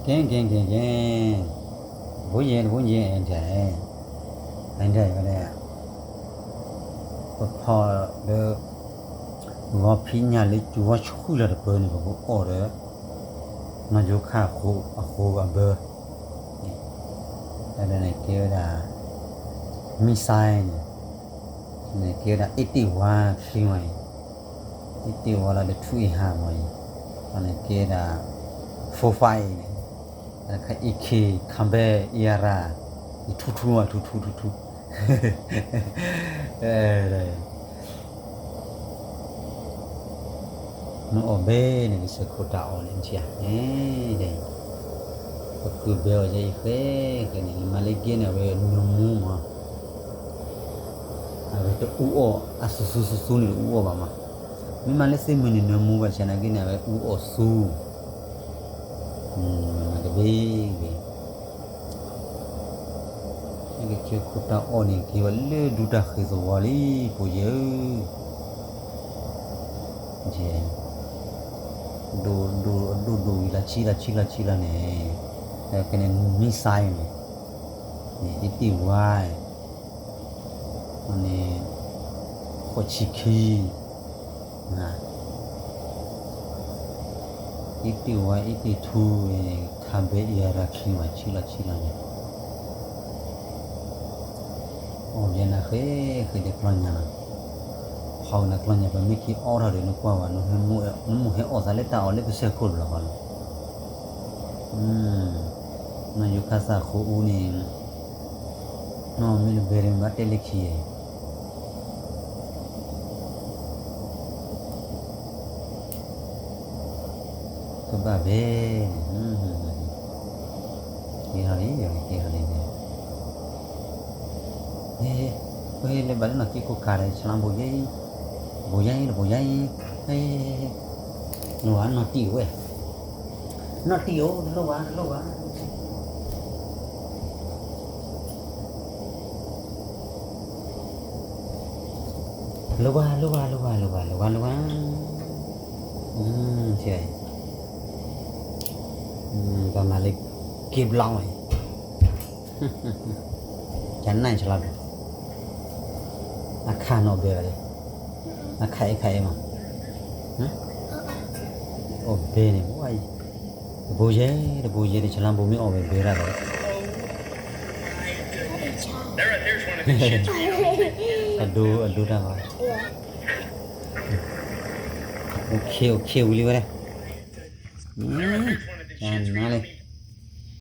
ကဲ ကဲ ကဲ ကဲ, တဘိယဲ တဘိယဲ အဲၣ်ဒိး အဲၣ်ဒိးဝဲဒၣ် ပဖီၣ်ဒီး ဂီၤဖံးညၣ်လၢကၠူၤဝါဆှံလီၤတပၢၢ်န့ၣ် ပကအိၣ်ဒီး နီၢ်ယိၤခၣ်အဃိ အဃိအဘၢ တၢ်န့ၣ်ကဲဝဲဒၣ် missile န့ၣ် န့ၣ်ကဲဝဲဒၣ် အ့တ့ၢ်ဝါချံမးအံၤ, အ့တ့ၢ်ဝါလီၤဒီး ထူအ့ဟါမးအံၤ, န့ၣ်ကဲဝဲဒၣ် four five အံၤန့ၣ်, အခါ AK combat air ယထူထူမး ထူထူထူထူ မ့ၢ်အီၣ်ဘဲန့ၣ် ကစၢၢ်ခိၣ်တၢ်အီၣ်န့ၣ် နထံၣ်ဧါ, ဒ်အံၤ, ပကုၢ်ဘဲအီၤယဲအံၤဃဲဃဲန့ၣ် နမၤလၢက့န့ၣ် အဝဲနၢမူမး, အဝဲတအူအီၣ် အစူၤစူၤစူၤစူၤန့ၣ် တအူအီၣ်ဘၣ်မး, မ့ၢ်မၤလၢသ့ၣ်မုၢ်န့ၣ် နၢမူဘၣ်ဆၣ်နာ်က့န့ၣ် အဝဲအူအီၣ်စူၤ မၤတဘ့ၣ်ဂ့ၤ, ကစၢၢ်ခိၣ်တၢ်အီၣ်န့ၣ် က့ၤဝဲလၢဒူတၢ်ဃ့ၢ်သဝီလံ ပှၤယဲၢ်ဧၢ, ဒိၣ်ဒိၣ်ဒိၣ်ဒိၣ်ဝံၤလီၤ ဆံလီၤဆံလီၤဆံလီၤန့ၣ်, ကဲန့ၣ် missile န့ၣ်, န့ၣ် အ့တ့ၢ်ဝါ န့ၣ် ဃိးဆံခံ, အ့တ့ၢ်ဝါ အ့တ့ၢ်ထူ combat air ချံမး ဆံလီၤဆံလီၤန့ၣ်, အီၣ်ယဲနၤဃ့ဃ့ဒီးကျီညါလီၤ, ဖီၣ်နၤကျီညါ ပမ့ၢ်က့ၤအီၣ်ထီၣ်ဒီး နကွၢ်ဝဲ နမိၢ်ဟဲအီၣ်သးလၢတၢ်အီၣ်လၢကစၢၢ်ခိၣ်တဘျီဃီလီၤ, နီၢ်ယိၤခၣ်သၣ်ဃိအူန့ၣ် နီၢ်မ့ၢ်တဘဲန့ၣ် ဘၣ်တဲလၢခံဧါ, ကဘၣ်ဘဲန့ၣ်, က့ၤထီၣ်လံ က့ၤထီၣ်လံန့ၣ်, ဟ့ၣ် ပဟ့ၣ်လၢဘၣ်လၢနီၢ်က့ကိးကၤဒီး ဆလါဘိယဲအံၤ, ဘိယဲအံၤ ဘိယဲအံၤ, ဟ့ၣ် လိၣ်ဘၣ်နီၢ်တံၢ်ဝဲ နီၢ်တံၢ်ဧၢ တလိၣ်ဘၣ် တလိၣ်ဘၣ် လိၣ်ဘၣ် လိၣ်ဘၣ် လိၣ်ဘၣ် လိၣ်ဘၣ် လိၣ်ဘၣ် လိၣ်ဘၣ်, ပမၤလၢက့ဘျီဝဲ, ကနၣ်ဆလါဘျီ, အခါနီၢ်ဘဲဘၣ်လံ, အခါအံၤ ခါအံၤမး, အီၣ်ဘဲန့ၣ် ဝါအံၤ, တဘိယဲ တဘိယဲ တဆလါဘိမ့ၢ်အီၣ်ဝဲဘဲတၢ်ဒီး အဒိ အဒိတၢ်ဘၣ်, အိၣ်ခ့ အိၣ်ခ့ဝံၤလံဝဲဒၣ်, နၤလံ